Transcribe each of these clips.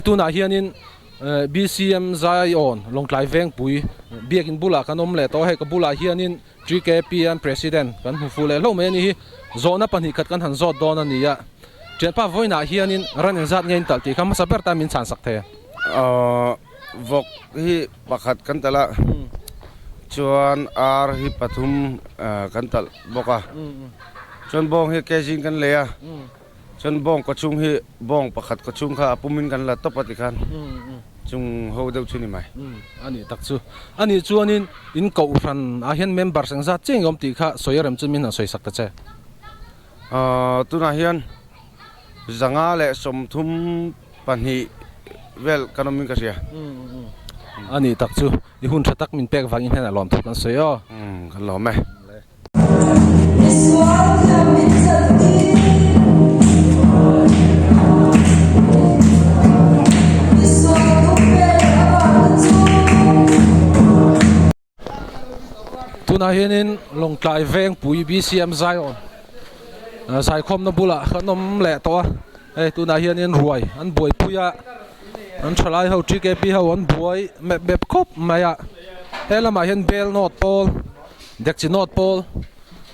tunah hianin BCM Zion Lawngtlai Vengpui biakin bulah kan awm leh tawh a, hei ka bulah hianin GKPM President kan hmu fuh leh hlauh mai a ni hi. Zawhna pahnihkhat kan han zawt dawn a ni a, Thianpa vawiinah hianin ran engzat nge in talh tih kha hmasa ber tan min chhansak thei a. Vawk hi pakhat kan talh a, chuan ar hi pathum kan talh bawk a, chuan bawng hi kg in kan lei a, chuan bawng kawchhung hi bawng pakhat kawchhung kha a pumin kan la tawp a tikhan chung ho deuh chu ni mai. A nih tak chu. A nih chuanin in kohhran ah hian members engzat chiah nge awm tih kha sawi a rem chu min han sawi sak ta che. Tunah hian 532 vel kan awmin ka hria. A nih tak chu i hun tha tak min pek vangin hian a lawm thu kan sawi aw. Kan lawm e. Tunah hianin Lawngtlai Vengpui BCM Zion zaikhawmna bulah kan awm leh tawh a, hei tunah hianin ruai an buaipui a, an thalai ho TKP ho an buai mep mep khawp mai a, he lamah hian bel nawt pawl dekchi nawt pawl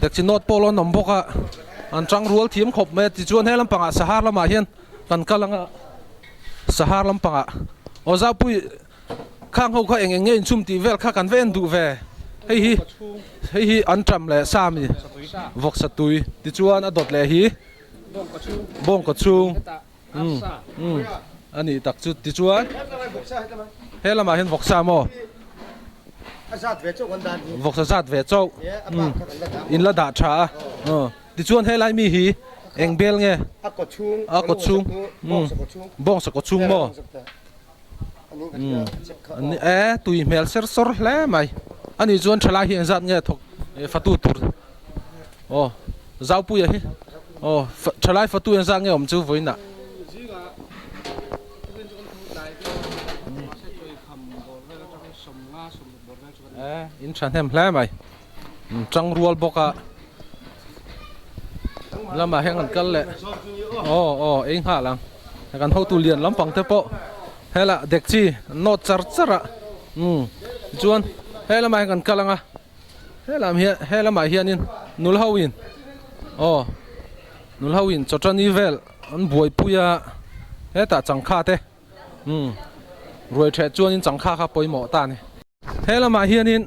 dekchi nawt pawl an awm bawk a, an tangrual thiam khawp mai a tichuan he lampangah sahar lamah hian kan kal ang a, sahar lampangah aw zaupui. Khang ho kha eng eng nge inchhum tih vel kha kan va en duh ve. Hei hi hei hi an ṭam leh sa mi vawksa tui tichuan a dawt leh hi bawngkaw chhung umm umm a nih tak chu tichuan he lamah hian vawksa maw vawksa zat ve chauh umm in la dah tha a aw tichuan helai mi hi eng bel nge a kaw chhung umm bawngsa kaw chhung maw. E tui hmel ser sawr hle mai ani chuan thalai hi engzat nge thawk fatu tur aw zaupuia hi aw thalai fatu engzat nge awm chu vawiinah e in thahnem hle mai tangrual bawk a lamah hian kan kal leh aw aw ei nghal ang kan hotu lian lampang te pawh hela dekchi an nawt char char a umm tichuan he lamah hian kan kal ang a helam hian he lamah hianin nula ho in aw nula ho in chawṭani vel an buaipui a hetah changkha te umm ruai ṭheh chuanin changkha kha pawimawh ta a ni. He lamah hianin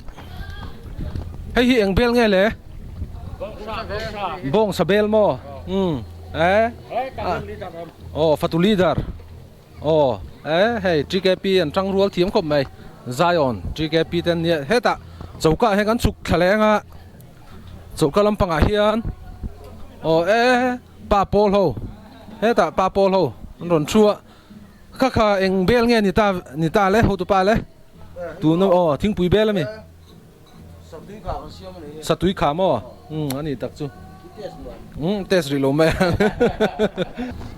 hei hi eng bel nge le? Bawngsa bel maw? Umm e aw fatu leader aw e hei TKP an tang rual thiam khawp mai Zion TKP te an nia hetah choka ah hian kan chhuk thla leng a choka lampangah hian aw e pa pawl ho hetah pa pawl ho an rawn thu a. Kha kha eng bel nge ni ta ni ta le hotu pa le tuna aw thingpui bel ami satui kha maw umm ani tak chu umm test rih lo mai a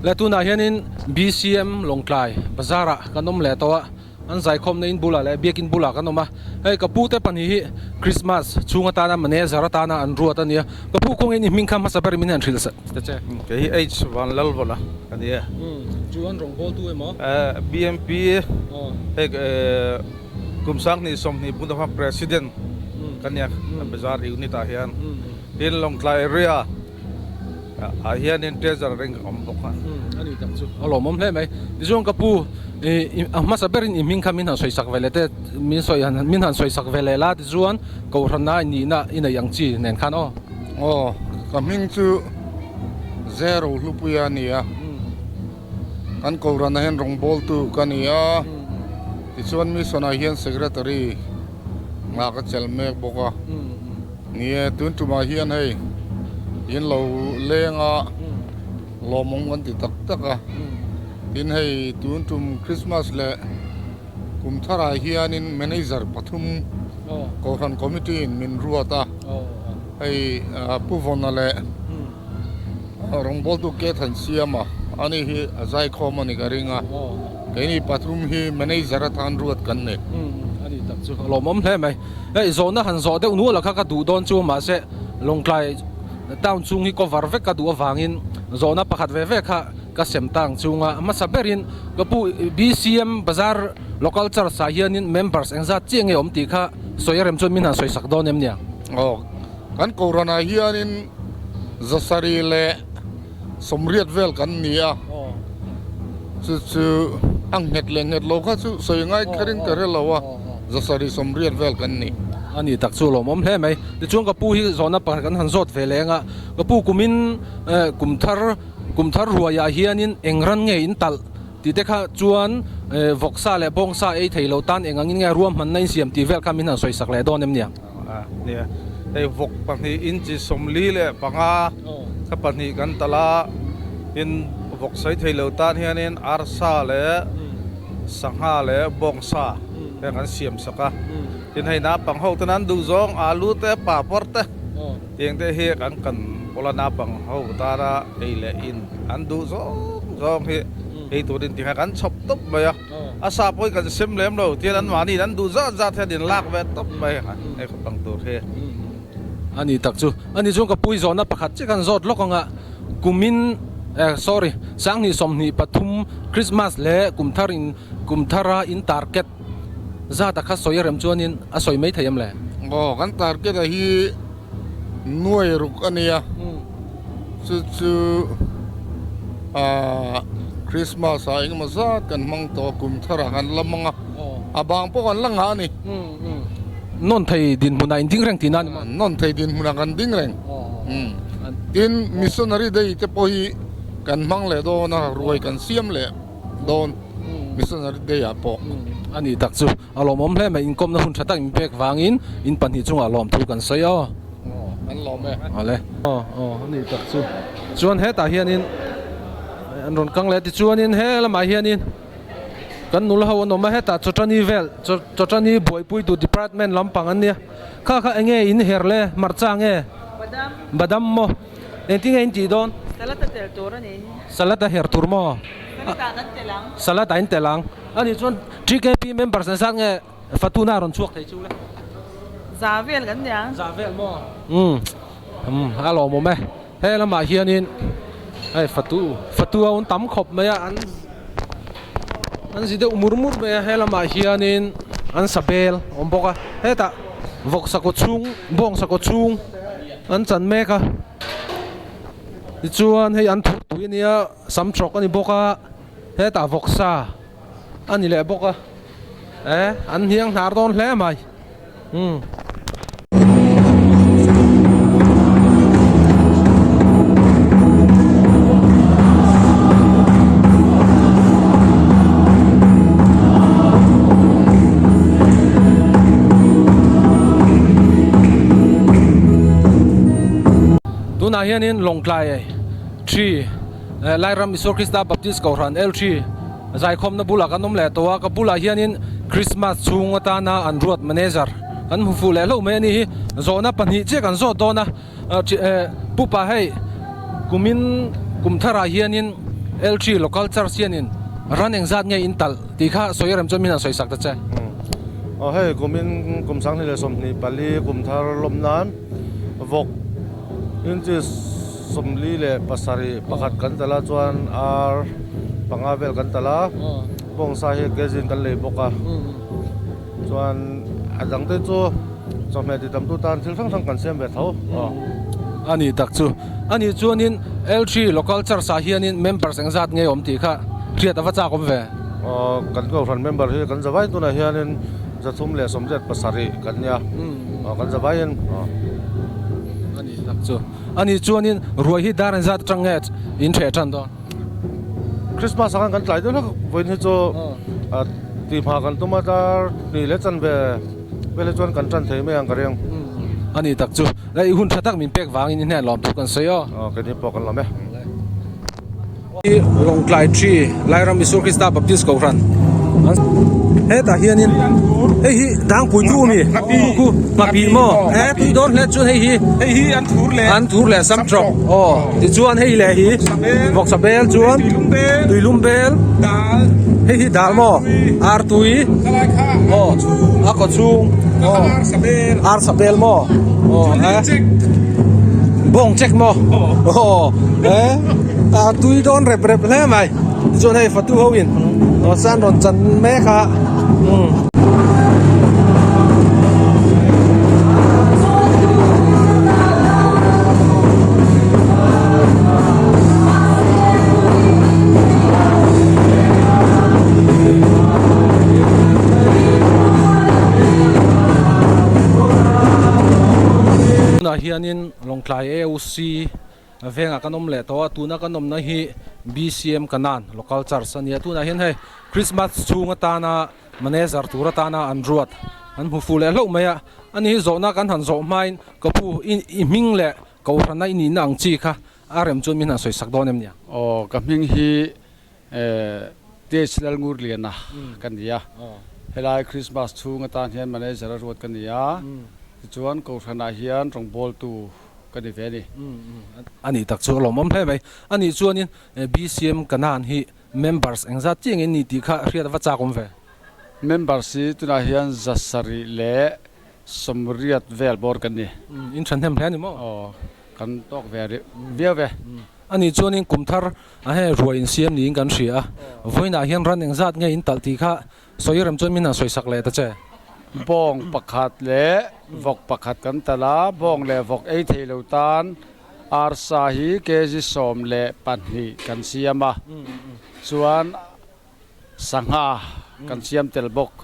le tunah hianin BCM Lawngtlai bazar ah kan awm leh tawh a. An zaikhawmna in bulah leh biakin bulah kan awm a, hei ka pu te pahnih hi Christmas chhung atana manager atana an ruat a nia, ka pu kawngin i hming kha hmasa ber min han hrilh ta che. Kei hi H Van Lalvawla ka ni e. Chu an rawngbawltu emaw? BMP hei kum 2020 Bundahma President ka nia Bazar unit ah hian tin Lawngtlai area ah hianin treasure ring a awm bawk a. A ni tak chu a lawmawm hle mai. Tichuan ka pu i a hmasa berin i hming kha min han sawi sak ve leh te min sawi han min han sawi sak ve leh la tichuan Kohhrana i nihna i neih ang chi nen khan aw. Aw ka hming chu Zero Hlupuia a ni a, kan Kohhrana hian rawngbawltu ka ni a, tichuan mission ah hian secretary nghah ka chelh mek bawk a. Ni e, tun tumah hian hei in lo leng a, lawmawm kan ti tak tak a. Tin hei tun tum Christmas leh kum tharah hianin manager pathum Kohhran Committee in min ruat a. Hei Pu Vawna leh rawngbawltu Ke Thansiama ani hi a zaikhawm a ni ka ring a. Keini pathum hi manager atan ruat kan ni. A ni tak chu a lawmawm hle mai. Hei zawhna han zawh deuh nual a kha ka duh dawn chu mahse Lawngtlai town chhung hi cover vek ka duh avangin zawhna pakhat ve ve kha. ka sem tang chunga hmasa berin ka pu BCM Bazar Local Church ah hianin members engzat chiah nge awm tih kha sawi a rem chuan min han sawi sak dawn em nia? Aw, kan Kohhranah hianin zasarih leh sawmriat vel kan ni a, chu chu a nghet leh nghet lo kha chu sawi ngai kherin ka hre lo a, zasarih sawmriat vel kan ni. A ni tak chu lawmawm hle mai. Tichuan ka pu hi zawhna pakhat kan han zawt ve leng a, ka pu kumin kum thar kum thar ruaiah hianin eng ran nge in talh tih te kha chuan vawksa leh bawngsa ei thei lo tan eng angin nge ruahmanna in siam tih vel kha min han sawi sak leh dawn em nia? Nia, hei vawk pahnih inchi 45 kha pahnih kan talh a, tin vawk sawi thei lo tan hianin arsa leh sangha leh bawngsa te kan siam sak a, tin hei naupang ho ten an duh zawng alu te papawr te tiang te hi kan kan pawla naupang ho tana ei leh in an duh zawng zawng hi ei turin ti kha kan chhawp tawp mai a. A sa pawh hi kan sem lem lo tian an mahni in an duh zat zat hian in lak ve tawp mai a hei khawp ang tur hi. A ni tak chu. A ni chuan ka pui zawhna pakhat chiah kan zawt lawk ang a, kumin eh sorry sanghnih 23 Christmas leh kum thar in kum thara in target zat a kha sawi a rem chuanin a sawi mai thei em le? Aw kan target a hi nuai ruk a nia chu chu ah Christmas ah engemaw zat kan hmang tawh a kum thar ah kan la hmang a a bang pawh kan la nghah a ni. Nawn thei dinhmun ah in ding reng tihna a ni maw? Nawn thei dinhmun ah kan ding reng tin missionary day te pawh hi kan hmang leh dawn a ruai kan siam leh dawn missionary day ah pawh. A ni tak chu. A lawmawm hle mai, inkawmna hun tha tak min pek vangin in pahnih chungah lawmthu kan sawi aw. Aw, an lawm e. Awle. Aw, aw, a ni tak chu. Chuan hetah hianin an rawn kang leh tichuanin he lamah hianin kan nula ho an awm a, hetah chawṭani vel, chawṭani buaipuitu department lampang an nia. Kha kha enge in her le, hmarcha nge? Badam. Badam maw? Engtin nge in tih dawn? Salad a tel tur a ni. Salad a her tur maw? Salad ah kan tel ang. Salad ah in tel ang. A nih chuan TKP members an zat nge Fatuna a rawn chhuak thei chu le? Za vel kan nia. Za vel maw? Umm umm a lawmawm e. He lamah hianin hei Fatu Fatu a awm tam khawp mai a an an zi deuh mur mur mai a he lamah hianin an sa bel a awm bawk a hetah vawksa kaw chhung bawngsa kaw chhung an chan mek a tichuan hei an thur tui a nia sam trawk a ni bawk a. Hetah vawksa a ni leh bawk a, eh an hniang hnar dawn hle mai umm. Tunah hianin Lawngtlai tree. Lairam Isua Krista Baptist Kohhran LT zaikhawmna bulah kan awm leh tawh a, ka bulah hianin Christmas chhung atana an ruat manager kan hmu fuh leh hlauh mai a ni hi. Zawhna pahnih chiah kan zawt dawn a, pupa hei kumin kum tharah hianin LT Local Church hianin ran engzat nge in talh tih kha sawi rem chuan min han sawi sak ta che. Aw hei kumin kum 2024 kum thar lawm nan vawk inches 47 kan talh a chuan ar panga vel kan talh a bawngsa hi kg in kan lei bawk a chuan a dang te chu chawhmeh ti tam tu tan thil hrang hrang kan siam ve tho a ni tak chu a nih chuanin L3 local church ah hianin members engzat nge awm tih kha hriat a va chak awm ve. Aw kan kohhran member hi kan zavai tunah hianin 377 kan nia aw kan zavaiin aw. A ni tak chu. A nih chuanin ruai hi dar engzat atang nge in hreh tan dawn? Christmas ah khan kan tlai deuh hlek vawiin hi chu tih hma kan tum a dar hnih leh chan ve vel hi chuan kan tan thei mai ang ka ring. A nih tak chu i hun tha tak min pek vangin i hnen lawm thu kan sawi aw. Aw keini pawh kan lawm e. Lawngtlai Tree Lairam Isua Krista Baptist Kohhran hetah hianin hei hi dangpui tu ami khu nghapih maw he tui dawn hle chuan hei hi hei hi an thur leh an thur leh sam trawk aw tichuan hei leh hi vawksa bel chuan tuilum bel dal hei hi dal maw artui aw a kaw chhung aw arsa bel maw aw he bawng chek maw aw he. A tui dawn rep rep hle mai. Tichuan hei fatu ho in dawhsan rawn chan mek a. Umm. Tunah hianin Lawngtlai AOC vengah kan awm leh tawh a, tuna kan awmna hi BCM Kanan Local Church a ni a, tunah hian hei Christmas chhung atana manager tur atana an ruat an hmu fuh leh hlauh mai a, ani hi zawhna kan han zawh hmain ka pu i hming leh kohhrana i nihna ang chi kha a rem chuan min han sawi sak dawn em nia? Aw ka hming hi TH Lalngurliana ka ni a, helai Christmas chhung atan hian manager a ruat ka ni a, tichuan kohhranah hian rawngbawltu ka ni ve a ni. A nih tak chu a lawmawm hle mai. A nih chuanin BCM Kanan hi members engzat chiah nge ni tih kha hriat a va chak awm ve? Members hi tunah hian 700 leh 80 vel bawr kan ni. In thahnem hle a ni maw? Aw, kan tawk ve viau ve. A nih chuanin kum thar a hei ruai insiam niin kan hria a, vawiinah hian ran engzat nge in talh tih kha sawi rem chuan min han sawi sak leh ta che. Bawng pakhat leh vawk pakhat kan talh a, bawng leh vawk ei thei lo tan arsa hi kg 12 kan siam a, chuan sangha kan siam tel bawk.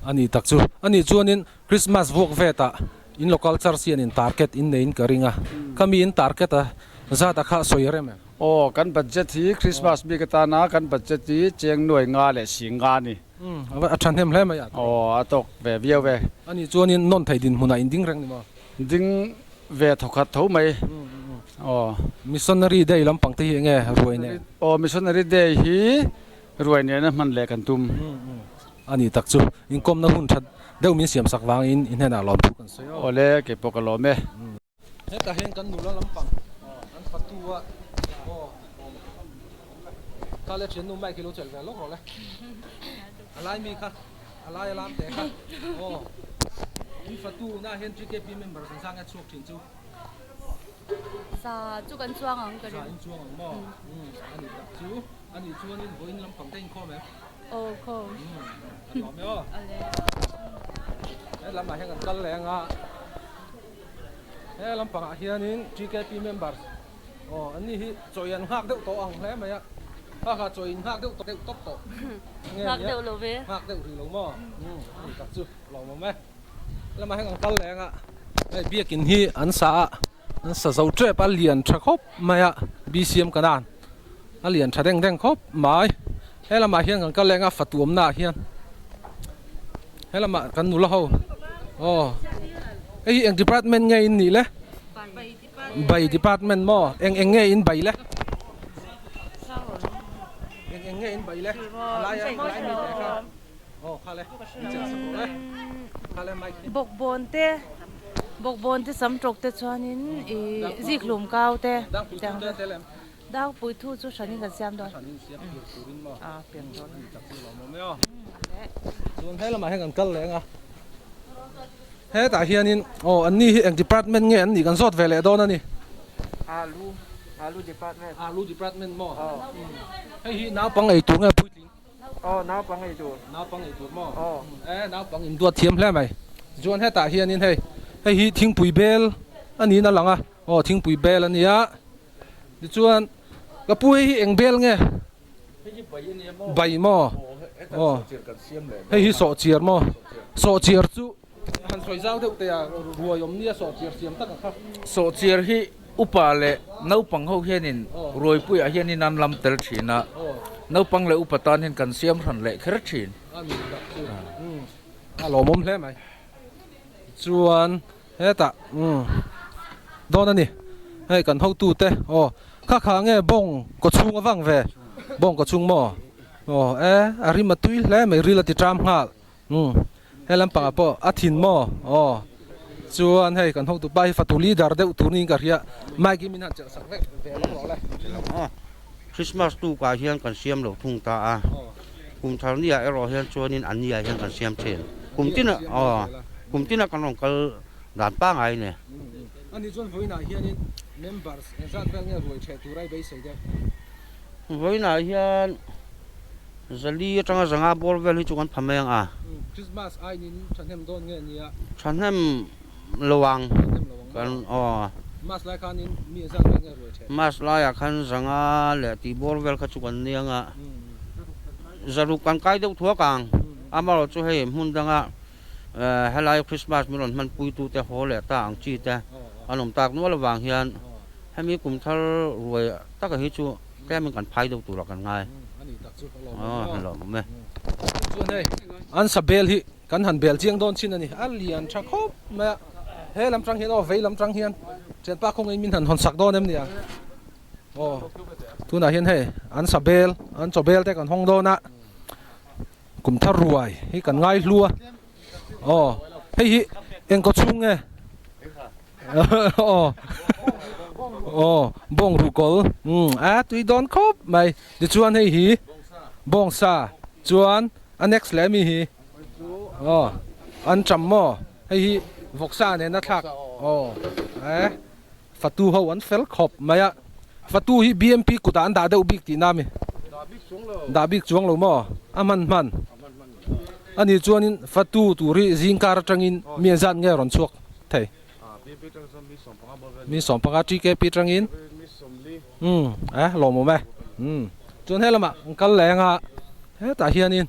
A ni tak chu. A nih chuanin Christmas vuak vetah in local church hian in target in neiin ka ring a. Ka mi in target a zat a kha sawi rem em? Aw, kan budget hi Christmas bik atana kan budget hi cheng nuai nga leh sing nga a ni. Umm, a thahnem hle mai a. Aw, a tawk ve viau ve. A nih chuanin nawn thei dinhmunah in ding reng ni maw? Ding ve thawkhat tho mai. Aw. Missionary Day lampang te hi enge ruai nen? Aw, Missionary Day hi ruai nena hman leh kan tum. A ni tak chu, inkawmna hun that deuh min siam sak vangin i hnenah lawm thu kan sawi aw. Awle, kei pawh ka lawm e. Hetah hian kan nula lampang an fatu a, aw kha le thiannu mic hi lo chelh ve lawk rawh le, a lai mi kha, a lai a lam teh kha, aw in fatu na hian TKP member zan zang e chhuak thin chu. Za chu kan chuang ang ka ring. Za in chuang ang maw? A ni tak chu, a nih chuanin vawiin lampang te inkhawm em? Aw khawm. Kan lawm e aw. He lamah hian kan kal leh anga he lampangah hianin TKP members aw an ni hi chawi an nghak deuh tawh ang hle mai a kha kha chawi in nghak deuh deuh tawp tawh nge Nghak deuh lo ve. Nghak deuh rih lo maw? Ani tak chu lawmawm e. Lamah hian kan kal leh anga hei biakin hi an sa a an sa zo tep a lian tha khawp mai a BCM Kanan. A lian tha deng deng khawp mai. He lamah hian kan kal leh anga fatu awmna ah hian he lamah kan nula ho aw hei hi eng department nge in nih le bai department maw eng eng nge in bai le eng eng nge in bai le a lai a lai mi te kha aw kha le in chelh sak rawh le kha le mic hi Bawkbawn te bawkbawn te sam tawk te chuanin ih zikhlum kau te dangpui thu te tel em. Dangpui thu chu hranin kan siam dawn. Hranin siam pian turin maw? Aa pian dawn. Ani tak chu lawmawm e aw. Chuan he lamah hian kan kal leh ang a. Hetah hianin aw an ni hi eng department nge an nih kan zawt ve leh dawn a ni. Alu, Alu department. Alu department maw? Hei hi naupang ei tur nge puitling? Aw naupang ei tur. Naupang ei tur maw? Aw. E naupang in duat thiam hle mai. Chuan hetah hianin hei hei hi thingpui bel a niin a lang a. Aw thingpui bel a nia. Tichuan ka pu hei hi eng bel nge? Hei hi bai a nia maw? Bai maw? Aw heta sawhchiar kan siam leh Hei hi sawhchiar maw? Sawhchiar chu han sawi zau deuh teh a ruai awm nia sawhchiar siam tak ang kha. Sawhchiar hi upa leh naupang ho hianin ruaipuiah hianin an lam tel thin a, naupang leh upa tan hian kan siam hran leh kher thin. A ni tak chu a lawmawm hle mai. Chuan Hetah umm dawn a ni hei kan hotu te aw kha kha nge bawng kaw chhung a vang ve bawng kaw chhung maw aw e a rim a tui hle mai ril a ti ṭam nghal umm he lampangah pawh a thin maw aw chuan hei kan hotu pa hi fatu leader deuh tur niin ka hria mic hi min han chelh sak vek ve lawk rawh le. Christmas tukah hian kan siam lo thung ta a kum thar ni ah erawh hian chuanin an ni ah hian kan siam thin kum tin ah aw kum tin ah kan rawn kal dan pangai a ni. Ani chuan vawiinah hianin. Members engzat vel nge ruai ṭheh tura i beisei deuh? Vawiinah hian zali atanga zanga bawr vel hi chu kan pha mai ang a. Christmas ainin ṭhahnem dawn nge nia? Ṭhahnem lo ang. Ṭhahnem lo ang maw? Kan aw. Mas lai khanin mi engzat vel nge ruai ṭheh? Mas laiah khan zanga leh tih bawr vel kha chu kan nia ang a. Zaruk kan kai deuh thuak ang. Amaherawhchu hei hmun danga Helai Christmas min rawn hmanpuitute haw leh ta ang chi te an awm tak nual avang hian hemi kum thar ruai taka hi chu tlemin kan phai deuh turah kan ngai. Aw lawmawm e. Chuan hei an sa bel hi kan han bel chiang dawn chin a ni. A lian tha khawp mai a, he lam tang hian aw vei lam tang hian thianpa khawngin min han hawn sak dawn em ni ang. Aw tunah hian hei an sa bel an chaw bel te kan hawng dawn a. Kum thar ruai hi kan ngai hlu a, aw hei hi eng kaw chhung nge aw aw bawng ruh kawl umm a tui dawn khawp mai tichuan hei hi bawngsa chuan a next leh ami hi aw an cham maw hei hi vawksa nena thlak aw e Fatu ho an fel khawp mai a, Fatu hi BMP kutah an dah deuh bik tihna ami? Dah bik chuang lo maw? A hman hman. A nih chuanin Fatu tur hi zingkar atangin mi an zat nge rawn chhuak thei? Mi 15 TKP atangin? Umm eh lawmawm e. Umm chuan helamah an kal leh anga hetah hianin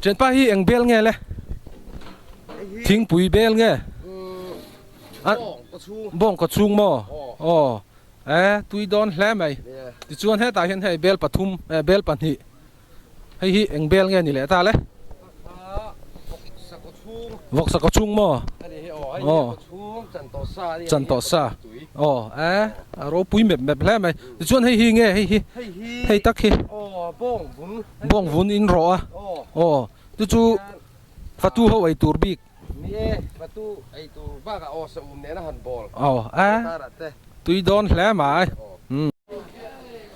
Thianpa hi eng bel nge le? Thingpui bel nge? Bawng kaw chhung maw? Aw e tui dawn hle mai. Tichuan hetah hian hei bel pathum eh bel pahnih hei hi eng bel nge ni leh ta le? Vawksa kaw chhung maw? Aw chan tawh sa aw e a ropui mep mep hle mai. Tichuan hei hi nge hei hi hei tak hi bawng vun in rawh a aw chu fatu ho ei tur bik. Ni e, fatu ei tur bakah aw sa um nena han bawl. Aw a, tui dawn hle mai.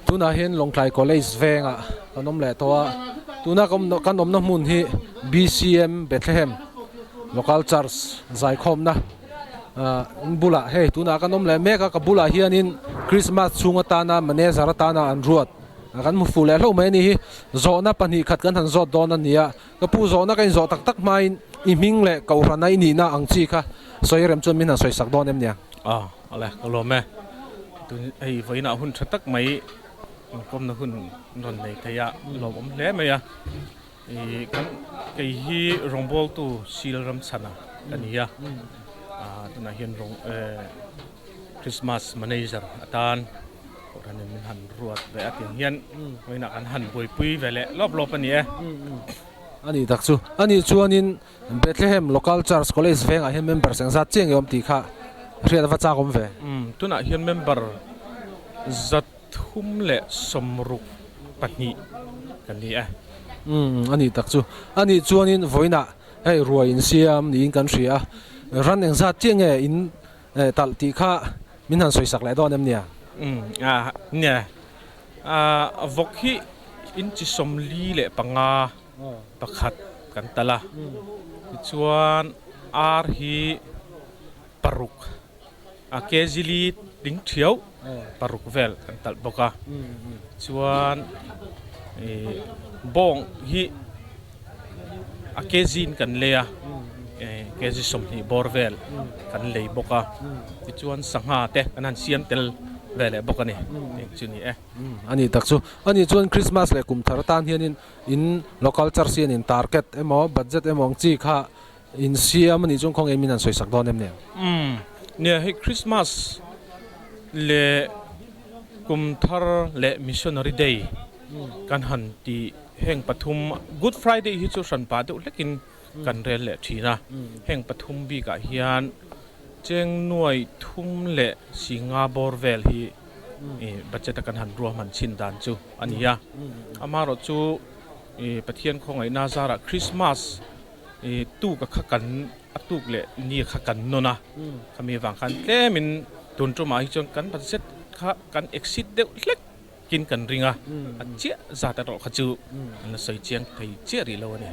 Tunah hian Lawngtlai College vengah kan awm leh tawh a, tuna kan awmna hmun hi BCM Bethlehem Local Church zaikhawmna bulah hei tunah kan awm leh mek a, ka bulah hianin Christmas chhung atana manager atana an ruat kan hmu fuh leh hlauh mai a ni hi, zawhna 2 khat kan han zawt dawn a ni a. Ka pu zawhna ka inzawh tak tak hmain i hming leh kohhrana i nihna ang chi kha sawi rem chuan min han sawi sak dawn em nia? Aw, awle, ka lawm e. Tun hei vawiinah hun tha tak mai inkawmna hun rawn nei thei a, lawmawm hle mai a. I kan kei hi rawngbawltu Sil Ramchhana ka ni a, tunah hian rawng Christmas manager atan Kohhranin min han ruat ve a tiang hian vawiinah kan han buaipui ve leh lawp lawp a ni e. A nih tak chu. A nih chuanin Bethlehem Local Church College vengah hian members engzat chiah nge awm tih kha hriat a va chak awm ve. Umm tunah hian member 362 kan ni e. Umm a nih tak chu. A nih chuanin vawiinah hei ruai insiam niin kan hria a, ran engzat chiah nge in Eh talh tih kha min han sawi sak leh dawn em nia? Umm a nia a vawk hi inchi 45 pakhat kan talh a tichuan ar hi paruk a kg li tling thiau paruk vel kan talh bawk a chuan ih bawng hi A kg in kan lei a, kg 20 bawr vel kan lei bawk a, tichuan sangha te kan han siam tel ve leh bawk a ni, eng chu ni e. A ni tak chu. A nih chuan Christmas leh kum thar atan hianin in local church hian in target emaw budget emaw ang chi kha in siam a nih chuan khawnge min han sawi sak dawn em nia? Umm, nia hei Christmas leh kum thar leh Missionary Day kan han ti Heng pathum, Good Friday hi chu hranpa deuh hlekin kan rel leh thin a. Heng pathum bikah hian cheng nuai thum leh si nga bawr vel hi budget a kan han ruahman chhin dan chu a ni a. Amaherawh chu Pathian khawngaihna zarah Christmas tuk a kha kan a tuk leh ni a kha kan nawn a. Khami avang khan tlemin tun tumah hi chuan kan budget kha kan exceed deuh hlek. Kin kan ring a, a chiah zat erawh kha chu an la sawi chiang thei chiah rih lo a ni.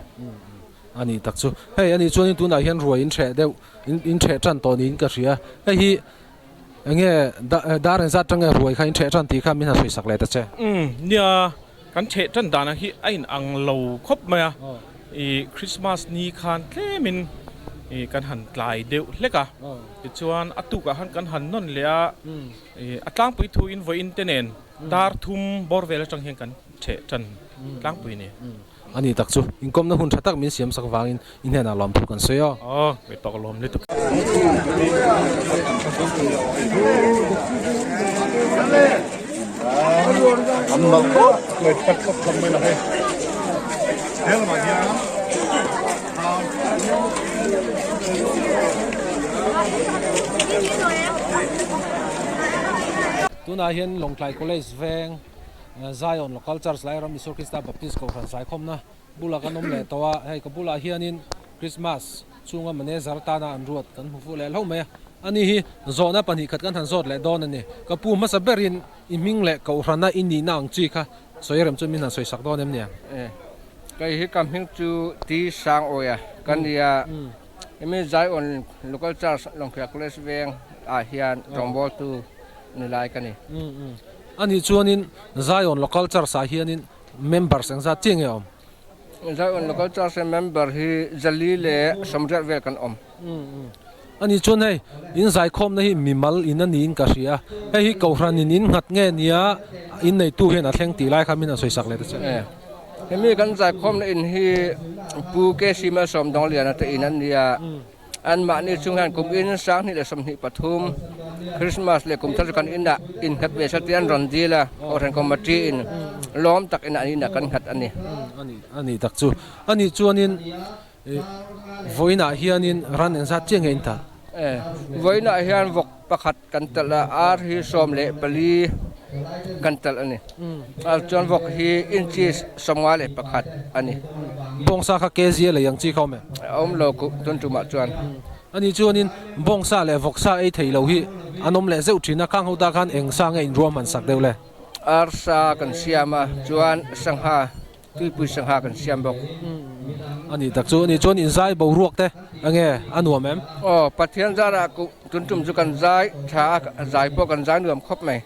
A nih tak chu. Hei a nih chuanin tunah hian ruai in ṭheh deuh, in ṭheh ṭan tawh niin ka hria. Hei hi Enge dar engzat tang nge ruai kha in theh tan tih kha min han sawi sak leh ta che. Umm nia kan theh tan danah hi a in ang lo khawp mai a, ih Christmas ni khan tlemin ih kan han tlai deuh hlek a, tichuan a tukah khan kan han nawn leh a, ih a tlangpui thu in vawiin te nen dar thum bawr vel atang hian kan theh tan tlangpui a ni. A ni tak chu, inkawmna hun tha tak min siam sak vangin i hnenah lawmthu kan sawi aw. Aw, mi pak lawm lutuk. Tunah hian Lawngtlai College veng Zion Local Church Lairam Isua Krista Baptist Kohhran Zaikhawmna bulah kan awm leh tawh a, hei ka bulah hianin Christmas chhunga manager tana an ruat kan hmu fuh leh hlauh mai a, ani hi zawhna pahnihkhat kan han zawt leh dawn a ni. Ka pu hmasa berin i hming leh Kohhrana i nihna ang chi kha sawi rem chu min han sawi sak dawn em nia? E, kei hi ka hming chu Ti Sangawi a ka nia, hemi Zion Local Church Lawngkhia College veng ah hian rawngbawltu ni lai ka ni. Ani chuanin Zion Local Church ah hianin members engzat chiah nge a awm? Zion Local Church a member hi Zali leh Sawmriat vel kan awm. Ani chuan hei in zaikhawmna hi mimal in a niin ka hria. Hei hi Kohhran in in nghat nge nia in neitu hian a thleng tih lai kha min han sawisak leh ta che. Hemi kan zaikhawmna in hi Pu KC Malsawmdawngliana te in a nia. Anmahni chung hian kum in 2023 Christmas leh kum thar chu kan inah innghat ve sa tia an rawn dil a, Kohhran Committee in lawm tak in an inah kan nghat a ni. A nih tak chu. A nih chuanin vawiinah hianin ran engzat chiah nge in talh? Vawiinah hian vawk pakhat kan talh a, ar hi 14 kan talh a ni. Chuan vawk hi inches 51 a ni. Bawngsa kha kg a lei ang chi kha awm em? A awm lo tun tumah chuan. Ani chuanin bawngsa leh vawksa ei thei lo hi an awm leh zeuh thin a, khang ho ta khan eng sa nge inruahman sak deuh le? Arsa kan siam a, chuan sangha Tuipui sangha kan siam bawk. A nih tak chu a ni chuan inzai boruak te a nge a nuam em? Aw, Pathian zarah tun tum chu kan zai tha a, zai pawh kan zai nuam khawp mai.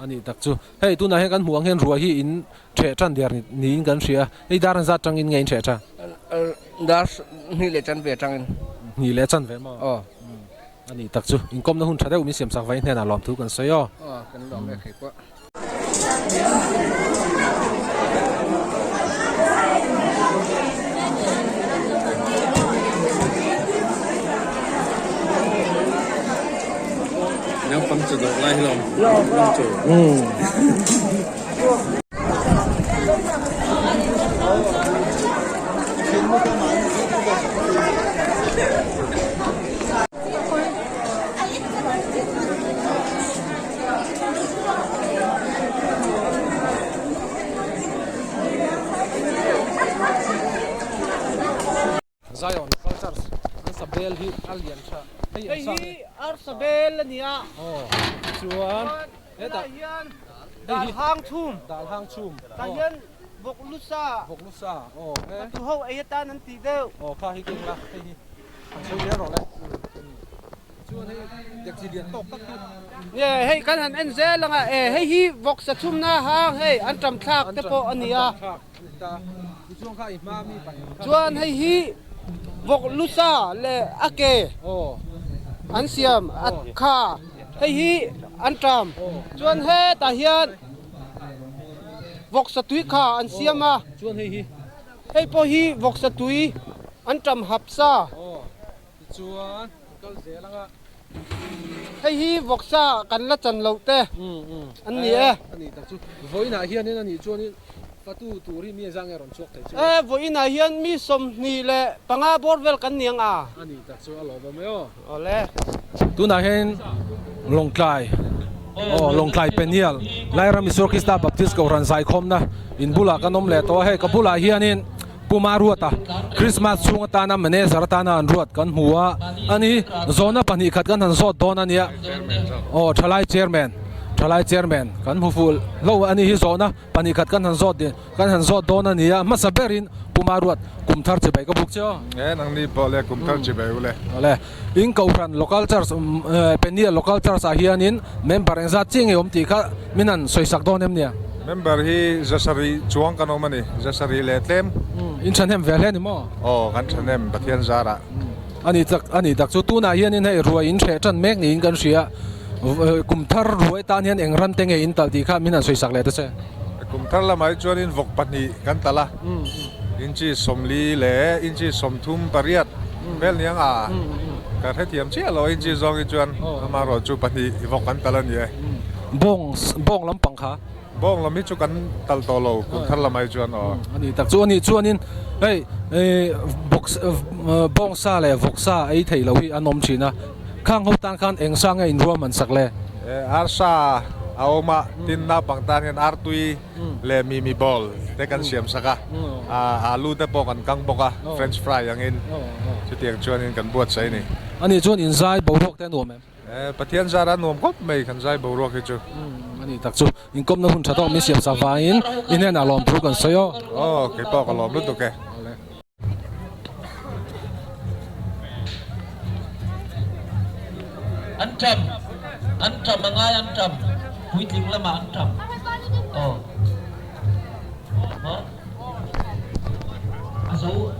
A nih tak chu. Hei tunah hian kan hmuh ang hian ruah hi in theh tan der niin kan hria a, hei dar zat tangin nge in theh tan? Dar hnih leh chanve atangin. Hnih leh chanve maw? Aw. A nih tak chu. Inkawmna hun tha deuh min siam sak vain hnenah lawmthu kan sawi aw. Aw, kan lawm e thei pawh. Naupang chu dawh lai hlawm chu. Zion Cultures an sa bel hi a lian tha hei hi arsa bel a ni a chuan hetah hian dal hang chhum dal hang chhum tah hian vawk lu sa vawk lu sa aw he tu ho ei atan an tih deuh aw kha hi keng la hei hi an chhung zel rawh le. Chuan hei dekchi lian tawk tak hi. Nge hei kan han en zel ang a, e hei hi vawksa chhumna hang hei an ṭam thlak te pawh a ni a. Chuan hei hi vawk lusa leh a ke an siam a kha hei hi an ṭam. Chuan hetah hian vawksa tui kha an siam a. Hei pawh hi vawksa tui an ṭam hap sa. Tichuan kal zel ang a. Hei hi vawksa kan la chan loh te an ni e. A nih tak chu. Vawiinah hianin a nih chuanin fatu tur hi mi a zang nge rawn chhuak thei chu? E, vawiinah hian mi 25 bawr vel kan ni ang a. A nih tak chu a lawmawm e aw. Awle. Tunah hian Lawngtlai aw Lawngtlai Peniel Lairam Isua Krista Baptist Kohhran zaikhawmna in bulah kan awm leh tawh a. Hei ka bulah hianin Pu Maruata, Christmas chhung atana manager atana an ruat kan hmu a, ani zawhna pahnihkhat kan han zawt dawn a nia. Aw, thalai chairman. Thalai Chairman kan hmu fuh lo a ni hi zawhna pahnih khat kan han zawt ding kan han zawt dawn a ni a, hmasa berin Puma Ruat kum thar chibai ka buk che aw. Nge nangni pawh le kum thar chibai u le. Awle, in Kohhran Local Church Peniel Local Church ah hianin member engzat chiah nge awm tih kha min han sawisak dawn em nia? Member hi zasarih chuang kan awm a ni, zasarih leh tlem. In thahnem ve hle ni maw? Aw, kan thahnem Pathian zarah. A ni tak, a ni tak chu tunah hianin hei ruai in hreh tan mek niin kan hria. Kum thar ruai tan hian eng ran te nge in talh tih kha min han sawisak leh ta che. Kum thar lamah hi chuanin vawk pahnih kan talh a, inchi sawmli leh inchi 38 vel niang a, ka hrethiam chiah lo inchi zawng hi chuan amaherawh chu pahnih vawk kan talh a ni e. Bawng, bawng lampang kha. Bawng lam hi chu kan talh tawh lo kum thar lamah hi chuan aw. A ni tak chu a nih chuanin hei bawng sa leh vawk sa ei theih loh hi an awm thin a, khang ho tan khan eng sa nge inruam an sak le? Arsa a awm a, tin naupang tan hian artui leh mimi ball te kan siam sak a, alu te pawh kan kang bawk a, french fry angin chutiang chuanin kan buatsaih a ni. A nih chuan inzai boruak te a nuam em? Pathian zara nuam khawp mai kan zai boruak hi chu. A ni tak chu inkawmna hun tha tawk min siam sak vangin i hnenah lawm thu kan sawi aw. Aw kei pawh ka lawm lutuk e. An ṭam, an ṭam a ngai an ṭam, puitling lamah an ṭam. Aw. Maw? A zo.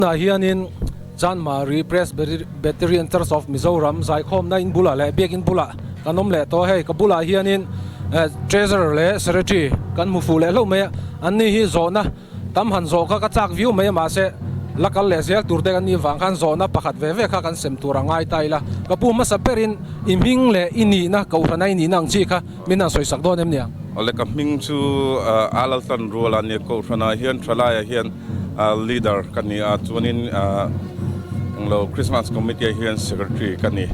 Tunah hianin Chanmari Presbyterian Church of Mizoram zaikhawmna in bulah leh biakin bulah kan awm leh tawh a, hei ka bulah hianin Treasurer leh Secretary kan hmu fuh leh hlauh mai a, anni hi zawhna Tam han zawh kha ka chak viau mai a mahse la kal leh zel tur te kan nih vang khan zawhna pakhat ve ve kha kan sem tur a ngai ta ila. Ka pu hmasa berin i hming leh i nihna kohhrana i nihna ang chi kha min han sawisak dawn em nia? Awle ka hming chu Alaltan Ruala a nia, kohhranah hian Thalaiah hian leader ka ni a, chuanin englo Christmas committee ah hian secretary ka ni.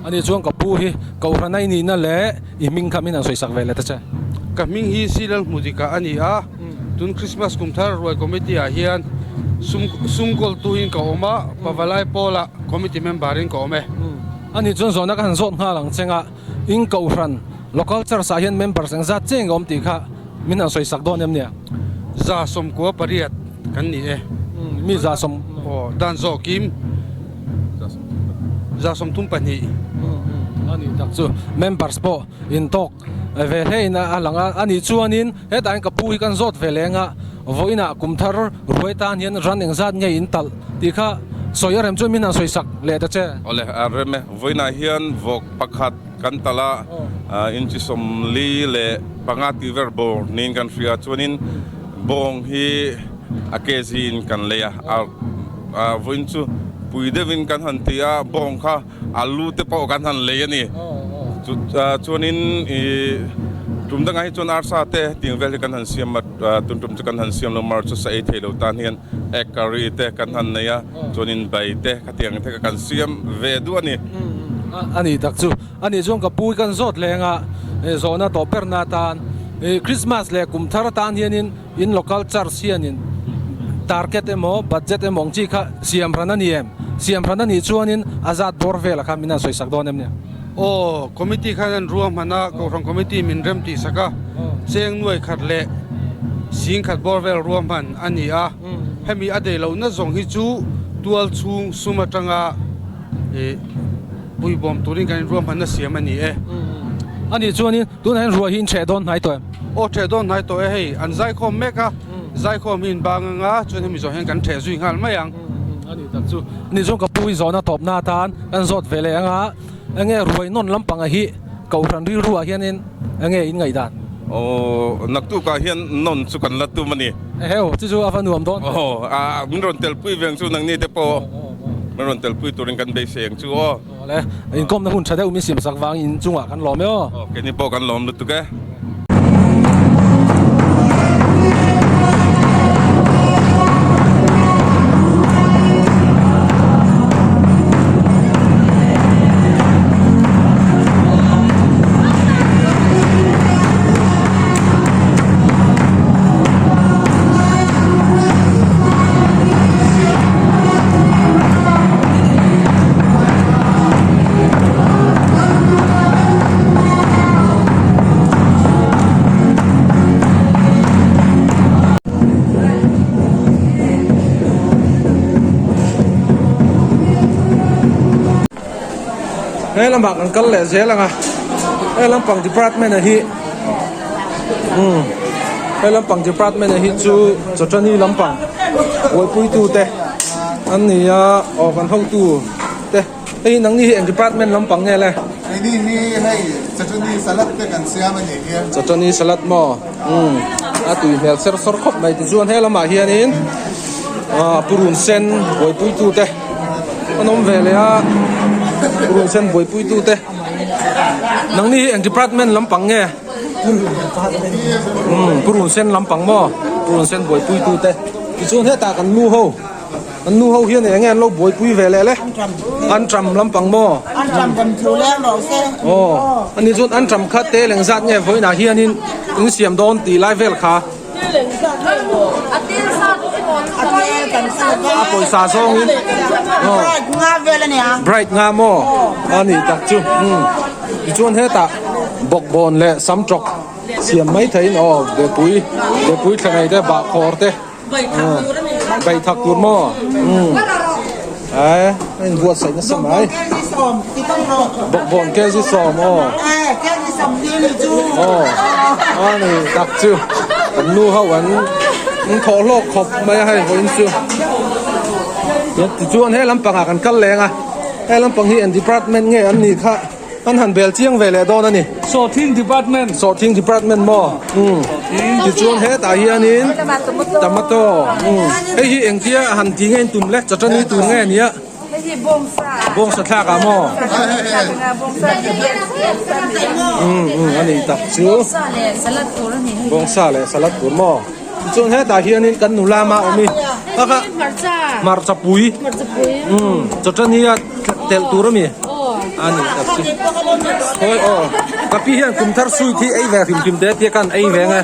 Ani chuan ka pu hi kohhrana i nihna leh i hming kha min han sawisak ve leh ta che. Ka hming hi Silal Hmudika a ni a. Tun Christmas kum thar ruai committee ah hian sum sum kawltu in ka awm a, Pavalai Pawla committee member in ka awm e. Ani chuan zawhna ka han zawt nghal ang cheng a, in Kohhran Local Church ah hian members engzat cheng a awm tih kha min han sawisak dawn em nia? 98 kan ni e. Mi 100. Aw, dan zawh kim 32. Ani tak chu members pawh intawk ve hle in a lang a, ani chuanin hetah hian ka pu hi kan zawt ve leng a, vawiinah kum thar ruai tan hian ran engzat nge in talh tih kha sawi a rem chuan min han sawisak leh ta che. Awle, a rem e, vawiinah hian vawk pakhat kan talh a, inchi 45 tih ver bawr niin kan hria, chuanin bawng hi a kg in kan lei a, vawiin chu pui deuhin kan han ti a, bawng kha Alu te pawh kan han lei a ni. Chuanin ih tum dangah hi chuan arsa te tiang vel hi kan han siam a, tun tum chu kan han siam lo mar chu sa ei thei lo tan hian egg curry te kan han nei a, chuanin bai te khatiang te kha kan siam ve duh a ni. A ni tak chu a nih chuan ka pu hi kan zawt leng a, zawhna tawh berna atan ih Christmas leh kum thar atan hianin In local church hianin target emaw budget emaw ang chi kha siam hran a ni em? Siam hran a nih chuanin a zat bawr velah kha min han sawisak dawn em nia? Aw, committee khan an ruahman a, Kohhran committee min rem tih sak a, cheng nuai khat leh sing khat bawr vel ruahman a ni a, hemi a dei lohna zawng hi chu tual chhung sum atanga ih. bawihbawm turin kan inruahmanna siam a ni e. A nih chuanin tunah hian ruai hi in ṭheh dawn hnai tawh em? Aw ṭheh dawn hnai tawh e, hei an zaikhawm mek a, zaikhawm hi in bang anga chuan hemi zawh hian kan ṭheh zui nghal mai ang. A nih tak chu. A nih chuan ka pu i zawhna tawpna atan kan zawt ve leh anga enge ruai nawn lampanga hi Kohhran rilruah hianin enge in ngaihdan? Aw, naktukah hian nawn chu kan la tum a ni. Eheu, chu chu a va nuam dawn. Aw, a min rawn telpui ve ang chu nangni te pawh min rawn telpui turin kan beisei ang chu aw. Aw le, inkawmna hun tha deuh min siam sak vang in chungah kan lawm e aw. Aw, keini pawh kan lawm lutuk e. He lamah kan kal leh zel ang a he lampang department a hi umm he lampang department a hi chu chawṭani lampang buaipuitu te an ni a aw kan hotu te. Hei nangni hi eng department lampang nge le? Keini hi hei chutney salad te kan siam a nih hi. Chutney salad maw? Umm a tui hmel ser sawr khawp mai tichuan he lamah hianin ah purun sen buaipuitu te an awm ve leh a purun sen buaipuitu te nangni hi eng department lampang nge? Umm purun sen lampang maw? Purun sen buaipuitu te tichuan hetah kan nu ho. An nu ho hian eng nge an lo buaipui ve leh le? Anṭam lampang maw? Anṭam kan thu leng rawh se. Aw, ani chuan anṭam kha tel eng zat nge vawiinah hianin in siam dawn tih lai vel kha. A pawisa zawngin. Bright nga vel a nia. Bright nga maw? A nih tak chu. Umm. Tichuan hetah bawkbawn leh samṭawk siam mai theihin aw bepui bepui thlanei te bahkhawr te. Baihthak tur maw? Umm. Ai, a inbuatsaih nasa mai. Bawkbawn kg sawm aw. Aw, a ni tak chu. Kan nu ho an thawh hlawk khawp mai a hei vawiin chu. Tichuan he lampangah kan kal leng a, he lampang hi eng department nge an nih kha. An han bel chiang ve leh dawn a ni. Sawhthing department. Sawhthing department maw? Umm. Tichuan hetah hianin tomato. Umm. Hei hi engtia han ti nge in tum le? Chutney tur nge nia? Hei hi bawngsa. Bawngsa thlak ah maw? Umm umm a ni tak chu. Bawngsa leh salad tur a ni hei. Bawngsa leh salad tur maw? Tichuan hetah hianin kan nula mah awm i. Hei hi hmarcha. Hmarcha pui. Hmarcha pui. Umm. Chutney a telh tur a mi? A ni tak chu. Hawi aw. Ka pi hian kum thar sweet hi ei ve hrim hrim te tia kan ei ve nge.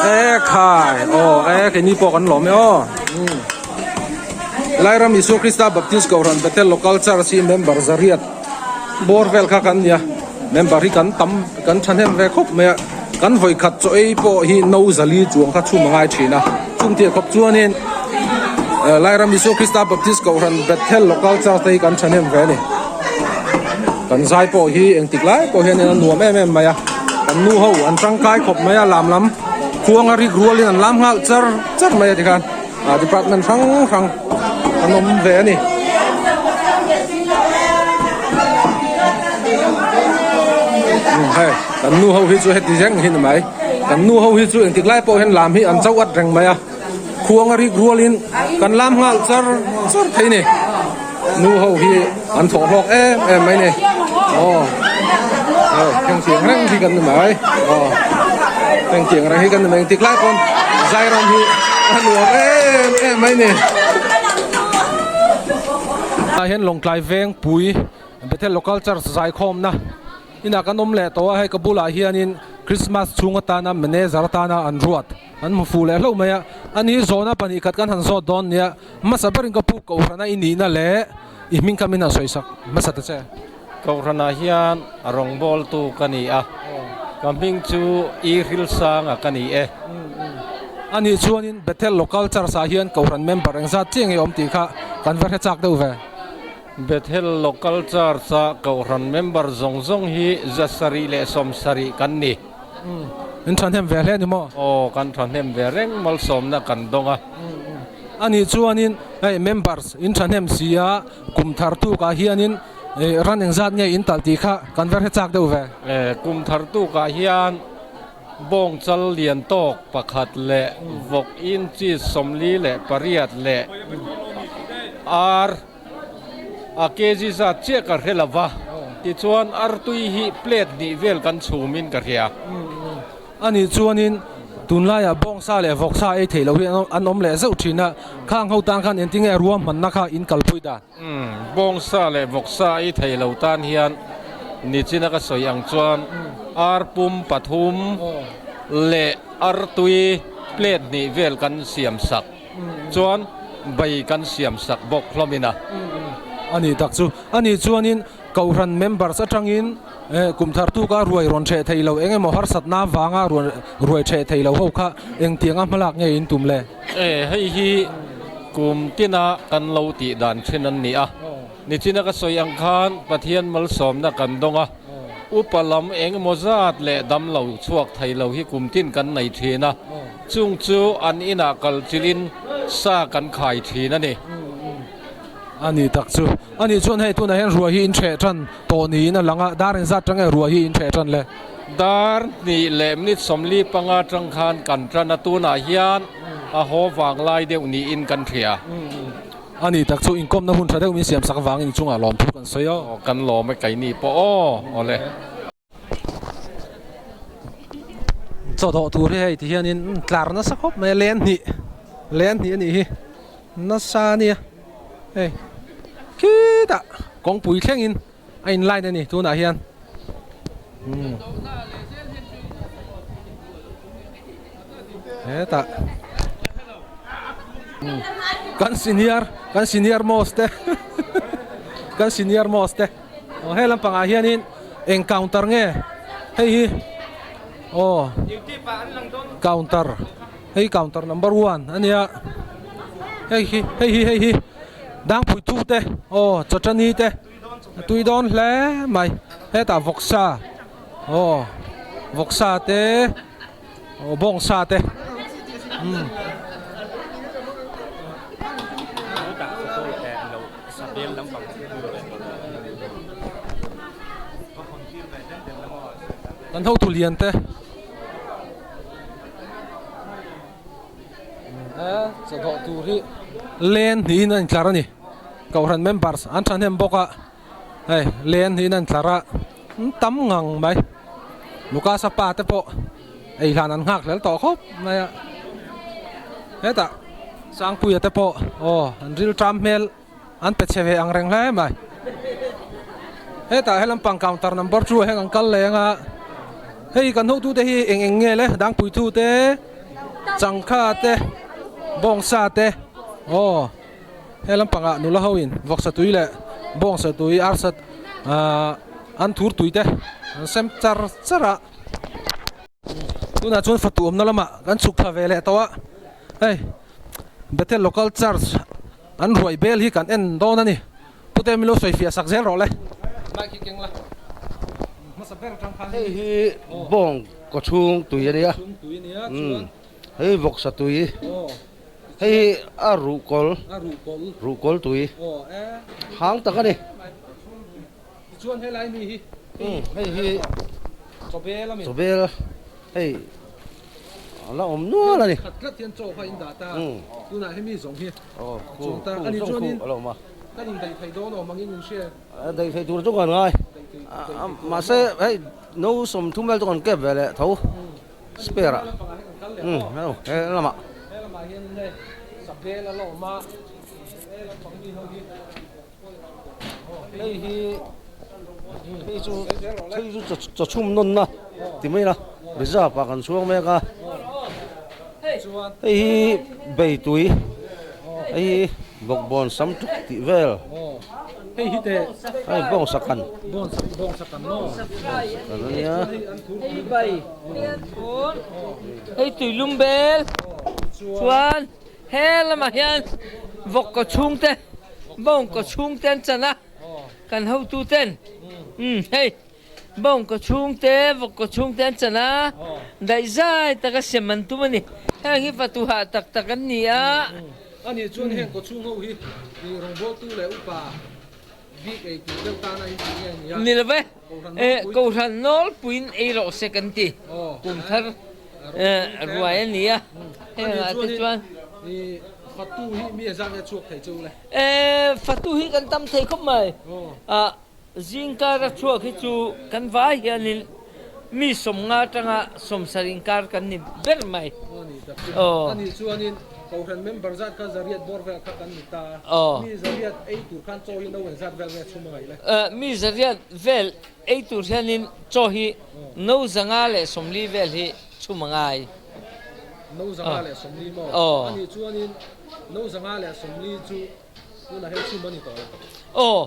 E khai aw e keini pawh kan lawm e aw. Lairam Isua Krista Baptist Kohhran Bethel Local Church hi member zariat bawr vel kha kan nia. Member hi kan tam kan thahnem ve khawp mai a. Kan vawi khat chaw ei pawh hi no zali chuang kha chhum a ngai thin a. Chung tih khawp chuanin Lairam Isua Krista Baptist Kohhran Bethel Local Church te hi kan thahnem ve a ni. Kan zai pawh hi engtik lai pawh hianin a nuam em em mai a. Kan nu ho an tangkai khawp mai a, lam lam khuang a rik rualin an lam nghal char char mai a tikhan department hrang hrang an awm ve a ni. Hei kan nu ho hi chu heti reng hi ni mai. Kan nu ho hi chu engtik lai pawh hian lam hi an chauh at reng mai a. Khuang a rik rualin kan lam nghal char char thei ni. Nu ho hi an thawh hlawk em em mai ni. Aw hei hengtiang reng hi kan ni mai. Aw hengtiang reng hi kan ni mai engtik lai pawn Zairam hi a nuam em em mai ni. Tah hian Lawngtlai Vengpui Bethel Local Church zaikhawmna inah kan awm leh tawh a, hei ka bulah hianin Christmas chhung atana manager atana an ruat. An hmu fuh leh hlauh mai a, ani zawhna pahnih khat kan han zawt dawn nia, hmasa berin ka pu Kohhrana i nihna leh i hming kha min han sawi sak hmasa ta che. Kohhrana hian a rawngbawltu ka ni a, ka hming chu I Hrilsanga ka ni e. Ani chuanin Bethel Local Church ah hian Kohhran member engzat chiah nge awm tih kha kan va hre chak deuh ve. Bethel Local Church-a Kohhran member zawng zawng hi 770 kan ni. In thahnem ve hle ni maw? Aw, kan thahnem ve reng, malsawmna kan dawng a. Ani chuanin hei members in thahnem si a, kum thar tukah hianin ran engzat nge in talh tih kha kan va hre chak deuh ve. Kum thar tukah hian bawng chal lian tawk pakhat leh vawk inchi 48 leh ar A kg zat chiah ka hre lo va, tichuan artui hi plate hnih vel kan chhumin ka hria. Anih chuanin tunlaiah bawngsa leh vawksa ei theih loh hi an awm leh zeuh thin a, khang ho tan khan engtinge ruahmanna kha in kalpui dan? Umm, bawngsa leh vawksa ei theih lo tan hian nichina ka sawi ang chuan ar pum pathum leh artui plate hnih vel kan siam sak. Chuan bai kan siam sak bawk hlawmin a. A nih tak chu. A nih chuanin Kohhran members atangin kum thar tuka ruai rawn hreh thei lo eng emaw harsatna avanga ruai hreh thei lo ho kha engtianga hmalak nge in tum le? E, hei hi kum tina kan lo tih dan thin an ni a. Nichina ka sawi ang khan Pathian malsawmna kan dawng a, upa lam eng emaw zat leh dam lo chhuak thei lo hi kum tin kan nei thin a. Chung chu an inah kal chilhin sa kan khai thin a ni. A ni tak chu. A nih chuan hei tunah hian ruai hi in hreh tan tawh niin a lang a, dar engzat tang nge ruai hi in hreh tan le? Dar hnih leh minute 45 tang khan kan tan a, tunah hian a haw vang lai deuh niin kan hria. A ni tak chu inkawmna hun tha deuh min siam sak vangin inchungah lawmthu kan sawi aw. Kan lawm e keini pawh aw awle. Chawdawh tur hi hei ti hianin tlar nasa khawp mai a len hnih len hnih a nih hi nasa a nia hei khitah kawngpui thlengin a in line a ni tunah hian umm hetah kan senior kan senior most te kan senior most te. Aw he lampangah hianin eng counter nge hei hi aw counter hei counter number one a nia hei hi hei hi hei hi dangpui thu te aw chawtani te a tui dawn hle mai hetah vawksa aw vawksa te aw bawngsa te umm. Kan hotu lian te he chawdawh tur hi len niin a intlar a ni kohhran members an thahnem bawk a hei len niin a intlar a an tam ngang mai Lucas-a pa te pawh ei hlan an nghak hlel tawh khawp mai a hetah Sangpuia te pawh aw an ril ṭam hmel. An pe chhe ve ang reng hle mai. Hetah he lampang counter number two ah hian kan kal leng a, hei kan hotute hi eng eng nge le dangpuithu te, changkha te, bawngsa te aw he lampangah nula ho in vawksa tui leh bawngsa tui arsa ahh an thur tui te an sem char char a. Tunah chuan fatu awmna lamah kan chhuk thla ve leh tawh a, hei Bethel Local Church an ruai bel hi kan en dawn a ni. Pute min lo sawi fiah sak zel rawh le. Mic hi keng la. Hmasa ber atang khan. Hei hi bawng kaw chhung tui a nia. Chhung tui a nia chuan. Hei vawksa tui. Hei hi a ruhkawl. A ruhkawl. Ruhkawl tui. Aw e. Hang tak a ni. Tichuan helai mi hi. Hei hi chawbel a mi. Chawbel hei a la awm nual a ni. Khat tlat hian chaw kha in dah ta. Tunah hemi zawng hi chuang ta a ni chuanin kan indaih thei dawn awm angin in hria. Daih thei tur chu kan ngai. Mahse hei no 30 vel chu kan kep ve leh tho spare ah. He lamah. He lamah hian hei sabel a la awm a. He lampang mi ho hi. Hei hi hei chu hei chu chaw chhum nawnna ti mai ila reserve ah kan chhuang mek a hei hi bei tui hei hi bawkbawn sam tuk tih vel hei bawngsa kan bawngsa kan a nia hei tuilum bel chuan he lamah hian vawk kaw chhungte. Bawngkaw chhungte an chan a. Kan hotu ten umm hei bawng kaw chhung te vawk kaw chhung te an chan a, daihzai taka sem an tum a ni. Heng hi fatu hah tak tak an ni a. A nih chuan heng kaw chhung ho hi i rawngbawltu leh upa bik ei tur deuh tan a intih nge ni a? Ni lo ve, Kohhran nawlpuiin ei rawh se kan ti. Kum thar ruai a ni a, hengah te chuan. Fatu hi mi a zat nge chhuak thei chu le? E, fatu hi kan tam thei khawp mai. A, zingkar a chhuak hi chu kan vai hianin mi sawmnga atanga sawmsarih inkar kan ni ber mai. Aw ni tak chu. Aw. Ani chuanin Kohhran member zat kha zariat bawr vel kha kan ni ta a. Aw. Mi zariat ei tur khan chaw hi no eng zat vel nge chhum a ngaih le? E, mi zariat vel ei tur hianin chaw hi no zanga leh sawmli vel hi chhum a ngai. No zanga leh sawmli maw? Aw. Ani chuanin No zanga leh sawmli chu tunah hian chhum a ni tawh lo. Aw,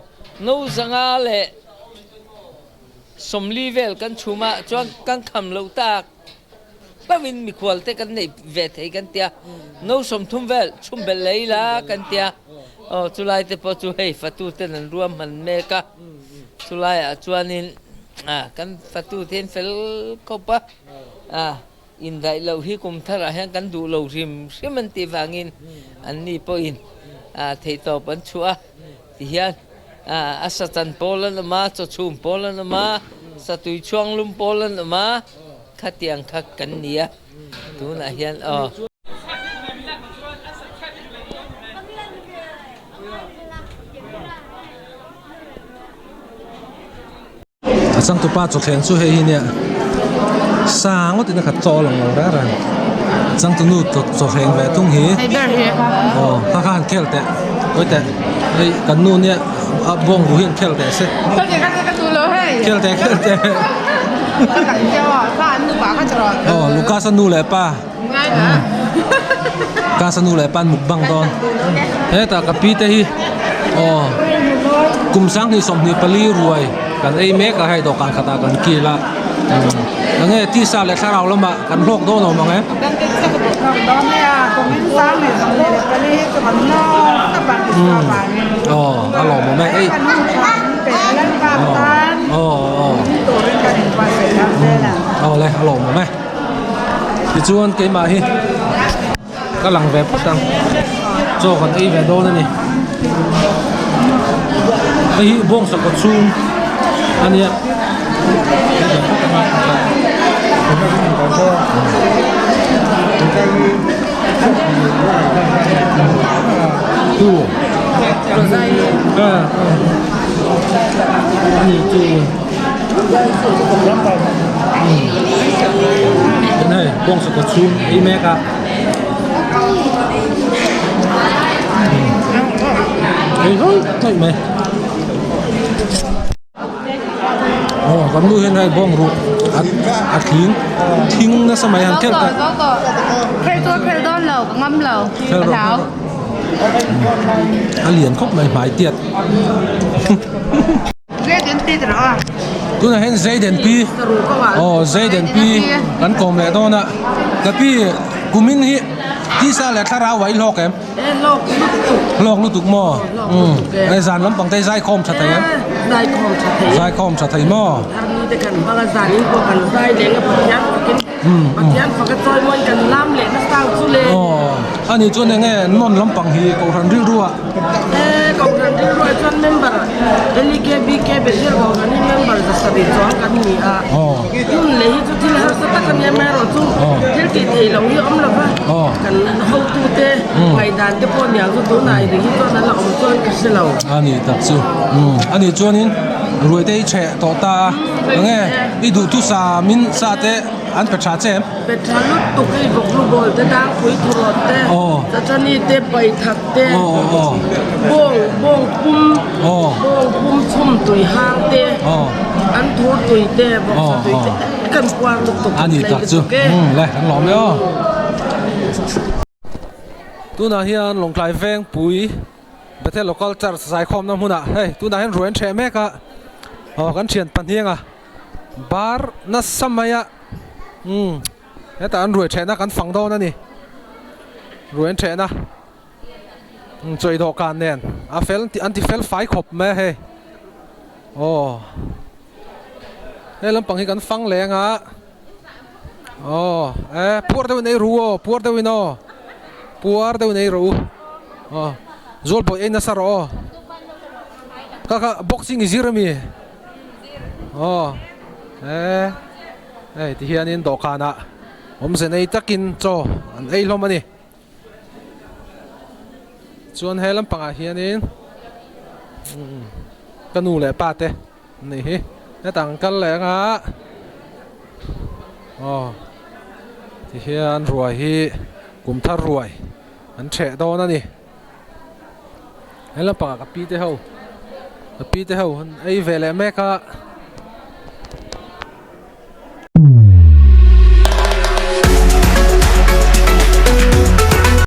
no zanga leh sawmli vel kan chhum a, chuan kan kham loh tak hlauhin mikhual te kan neih ve thei kan tia, no 30 vel chhum belh leh ila kan tia, aw chulai te pawh chu hei fatu ten an ruahman mek a, chulaiah chuanin kan fatu te hian fel khawp a, ah. Indaih loh hi kum tharah hian kan duh lo hrim hrim an tih vangin anni pawhin theihtawp an chhuah a, tihian a satan pawl an awm a, chawchhum pawl an awm a, satui chhuanglum pawl an awm a, khatiang kha kan ni a tunah hian aw. A changtupa chawthleng chu hei hi nia sa ngawt in a khat chaw lang lo reng reng changtunu chawthleng ve thung hi aw kha kha han khel teh kawi teh hei kan nu nia a bawng bu hi an khel teh se khel teh khel teh aw Lucas a nu leh pa Lucas a nu leh pa an mukbang dawn hetah ka pi te hi aw kum 2024 ruai kan ei mek a hei dawhkan khatah kan kil a enge tisa leh thlarau lamah kan hlawk dawn awm ang e. Aw a lawmawm e ei aw aw aw le a lawmawm e. Tichuan keimah hi ka lang ve phawt ang chaw kan ei ve dawn a ni hei hi bawngsa kaw chhung a nia tu a ni chu. Hei bawngsa kaw chhung ei mek a ei hlawih hlawih mai aw kan nu hian hei bawng ruh a thing thing nasa mai han khelh teh a lian khawp mai hmai tiat. Tunah hian Zayden pi aw Zayden pi kan kawm leh dawn a ka pi kumin hi tisa leh thlarau a i hlawk em hlawk lutuk maw umm hei zan lampang te hi zaikhawm tha thei em zaikhawm tha thei maw. Pathian faka chawimawiin kan lam leh nasa ang chu le. Aw, ani chuan enge nawn lampang hi Kohhran rilrua? E, Kohhran rilruah chuan member LEKBK Bethel Kohhran hi member 700 chuang kan ni a. Hun leh hi chu thil harsa tak a nia amaherawh chu thil tih theih loh hi a awm lo va. Kan hotute ngaihdan te pawh niang chu tunah i ring hi chuan a la awm chuan ka hre lo. Ani tak chu. Ani chuanin ruaite hi chheh tawh ta a. Enge i duhthusam in sa te an pe tha che em? Pe tha lutuk hei vawklu bawl te dangpui thurawt te chachani te paithak te bawng bawng pum bawng pum chhum tui hang te an thur tui te vawksa tui te kan puar lutuk a ni tak chu le kan lawm e aw. Tunah hian Lawngtlai Vengpui Bethel Local Church zaikhawmna hmunah hei tunah hian ruai an ṭheh mek a aw kan ṭhian pahniang a bar nasa mai a umm hetah an ruai ṭhehna kan fang dawn a ni ruai an ṭhehna chawi dawhkan nen a fel an ti fel fai khawp mai a hei. Aw he lampang hi kan fang leng a aw e puar deuhin ei ru aw puar deuhin aw puar deuhin ei rawh u aw zual pawh ei nasa rawh aw kha kha boxing i zir ami aw e hei ti hianin dawhkanah awmze nei takin chaw an ei hlawm a ni. Chuan he lampangah hianin ka nu leh pa te an nih hi hetah an kal leh anga aw tihian ruai hi kum thar ruai an ṭheh dawn a ni he lampangah ka pi te ho ka pi te ho an ei ve leh mek a.